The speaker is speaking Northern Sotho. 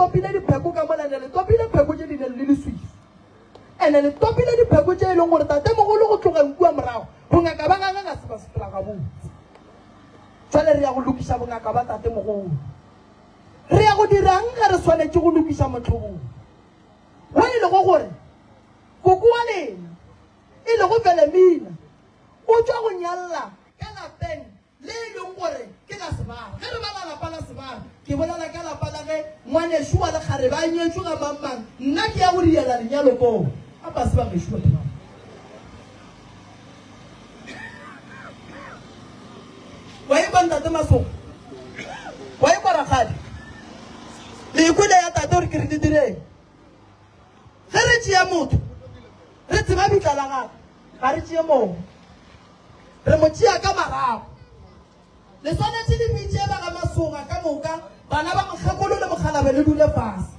topile dipheko ka mola, ene le topile pheko tše di neng le leswiswi. Ene le topile dipheko tše e leng gore tatemogolo go tlogeng kua morago, bongaka ba gagwe ga se ba sepela gabotse. Jwale re ya go lokiša bongaka ba tatemogolo. Re ya go dira'ng ge re swanetše go lokiša mohlobolo wo e lego gore koko wa lena, e lego Velemina, o tšwa go nyalla ka lapeng le e leng gore ke la Sebara. Ge re bala lapa la Sebara, ke bolela ka lapa la ge ngwanešu wa lekgarebe a nyetšwe ga mang-mang, nna ke ya go riela lenyalo koo. A ba se ba gešo batho ba. Wa ekwa ntate Masoga? Wa ekwa rakgadi? Le ekwele ya tate gore ke re le direng? Ge re tšea motho, re tseba bitla la gagwe, ga re tšee mogo. Re mo tšea ka marago. Le swanetše le bitše ba ga Masoga ka moka, bana ba mokgekolo le mokgalabje le dule fase.